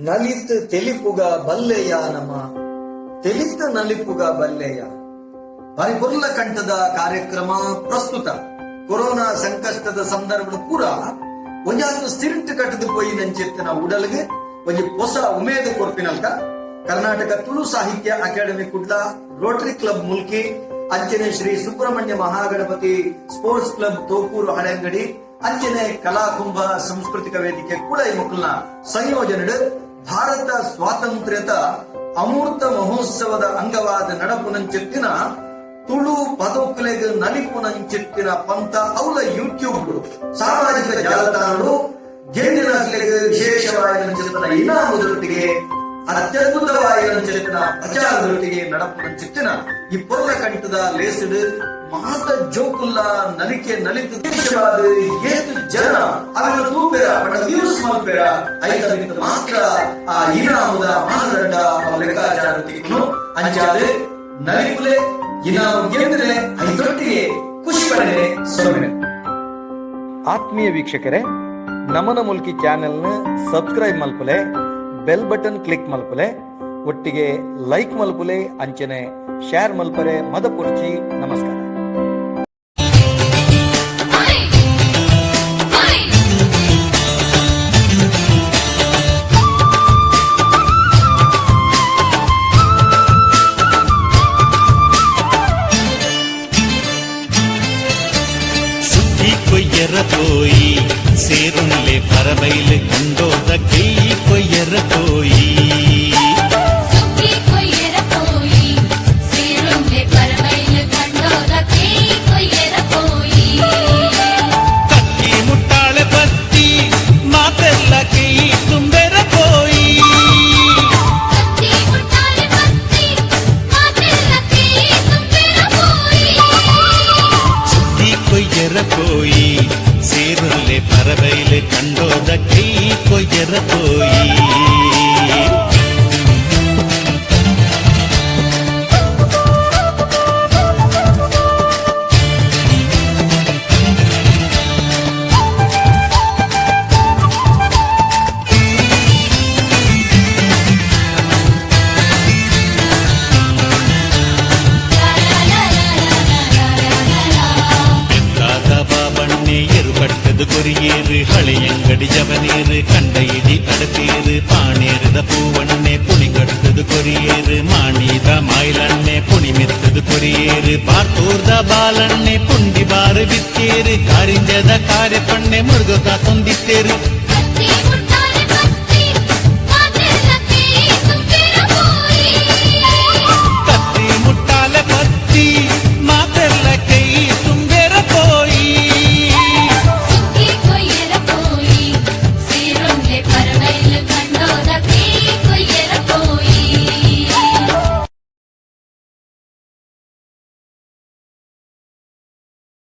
ನಲಿತ್ ತೆಲಿಪುಗ ಬಲ್ಲೆಯ ನಮ ತೆಲಿತ್ ನಲಿಪುಗ ಬಲ್ಲೆಯ. ಬಾರಿ ಪೊರ್ಲ ಕಂಠದ ಕಾರ್ಯಕ್ರಮ ಪ್ರಸ್ತುತ ಕೊರೋನಾ ಸಂಕಷ್ಟದ ಸಂದರ್ಭದ ಪೂರ ಒಂಜಾತ್ ಸ್ಥಿರಂಟ್ ಕಟ್ಟದು ಪೋಯಿನಂಚಿತ್ತಿನ ಉಡಲ್ಗೆ ಒಂಜಿ ಹೊಸ ಉಮೇದ ಕೊರ್ಪಿನಲ್ಕ ಕರ್ನಾಟಕ ತುಳು ಸಾಹಿತ್ಯ academy Kudla, Rotary club Mulki, ಅಂಚನೆ ಶ್ರೀ ಸುಬ್ರಹ್ಮಣ್ಯ ಮಹಾಗಣಪತಿ ಸ್ಪೋರ್ಟ್ಸ್ ಕ್ಲಬ್ ತೋಕೂರು ಹಳೆಂಗಡಿ, ಅಂಚನೆ ಕಲಾಕುಂಭ ಸಾಂಸ್ಕೃತಿಕ ವೇದಿಕೆ ಕೂಡ ಈ ಮುಕ್ಕಲ್ನ ಸಂಯೋಜನೆ ಭಾರತ ಸ್ವಾತಂತ್ರ್ಯದ ಅಮೂರ್ತ ಮಹೋತ್ಸವದ ಅಂಗವಾದ ನಡಪುನಂಚಿತ್ತಿನ ತುಳು ಪದೊಕುಲೆಗ್ ನಲಿಪುನಂಚಿತ್ತಿನ ಪಂತ ಅವಲ ಯೂಟ್ಯೂಬ್ ಸಾಮಾಜಿಕ ಜಾಲತಾಣಗಳು ಗೆಂದಿನಕ್ಲೆಗ್ ವಿಶೇಷವಾಯಿನಂಚಿತ್ತಿನ ಇನಾಮುದೊಟ್ಟಿಗೆ ಅತ್ಯದ್ಭುತವಾಯಿನಂಚಿತ್ತಿನ ಪ್ರಚಾರದೊಟ್ಟಿಗೆ ನಡಪುನಂಚಿತ್ತಿನ ಈ ಪೊರ್ಲ ಕಂಠದ ಲೇಸುಡು ಮಾತ ಜೋಕುಲ್ಲ ನಲಿಕೆ ನಲಿತು ವಿಶೇಷವಾದ ಏತು ಜನ ಅವೆಲ್ಲ ತೂಪೆರ ಪಂಡ ವ್ಯೂಸ್ ಮಲ್ಪೆರ, ಐತ ಮಿತ್ತ್ ಮಾತ್ರ ಆ ಇನಾಮುದ ಮಾನದಂಡ ಅವ ಲೆಕ್ಕಾಚಾರ ತಿಕ್ಕುನು. ಅಂಚಾದ್ ನಲಿಪುಲೆ, ಇನಾಮು ಗೆಂದ್ರೆ ಐತೊಟ್ಟಿಗೆ ಖುಷಿ ಪಡೆನೆ. ಸೊಲ್ಮೆ. ಆತ್ಮೀಯ ವೀಕ್ಷಕರೇ, ನಮನ ಮುಲ್ಕಿ ಚಾನೆಲ್ನ ಸಬ್ಸ್ಕ್ರೈಬ್ ಮಲ್ಪುಲೆ, ಬೆಲ್ ಬಟನ್ ಕ್ಲಿಕ್ ಮಲ್ಪುಲೆ, ಒಟ್ಟಿಗೆ ಲೈಕ್ ಮಲ್ಪುಲೆ, ಅಂಚನೆ ಶೇರ್ ಮಲ್ಪರೆ ಮದಪುರ್ಚಿ. ನಮಸ್ಕಾರ. Hi hi. ಸುದ್ದಿ ಕೊಯ್ಯರ ಪೋಯಿ ಸೇರುಳ್ಳೆ ಪರಬೈಲು ಕಂಡೋದ ಕೈ ಕೊಯ್ಯರ ಪೋಯಿ. ಸುಗ್ಗಿ ಕೊಯ್ಯರ ಪೋಯಿ ಸೇರುಂಡೆ ಪರಬೈಲು ಕಂಡೋದ ಕೈ ಕೊಯ್ಯರ ಪೋಯಿ. ಕಕ್ಕಿ ಮುಟ್ಟಾಳೆ ಬತ್ತಿ ಮಾತೆಲ್ಲ ಕೈ ತುಂಬೆರ ಪೋಯಿ. ಕತ್ತಿ ಮುಟ್ಟಾಲೆ ಬತ್ತಿ ಮಾತೆಲ್ಲ ಕೈ ತುಂಬಿರ ಪೋಯಿ. ಸುದ್ದಿ ಕೊಯ್ಯರ ಪೋಯಿ ಸೇರುಳ್ಳೆ ಪರಬೈಲು ಕಂಡೋದ ಕೈ ಕೊಯ್ಯರ ಪೋಯಿ. ಬೆತ್ತಾದ ಬಾಬಣ್ಣೆ ಎರು ಕಟ್ಟದು ಕೊರಿಯೇರು, ಹಳೆಯಂಗಡಿ ಜವನೇರು ಕಂಡ ಇಡಿ ಅಡತೇರು, ಪಾಣೇರದ ಪೂವಣ್ಣೆ ಪುಣಿ ಕಟ್ಟದು ಕೊರಿಯೇರು, ಮಾಣಿದ ಮಾಯಿಲಣ್ಣೆ ಪುಣಿ ಮೆತ್ತದು ಕೊರಿಯೇರು, ಪಾರ್ತೂರ್ದ ಬಾಲಣ್ಣೆ ಪುಂಡಿ ಬಾರು ಬಿತ್ತೇರು, ಕಾರಿಂಜದ ಕಾರ್ಯಪಣ್ಣೆ ಮುರುಗ ಕಾತೊಂದಿತ್ತೇರು. ಕತ್ತಿ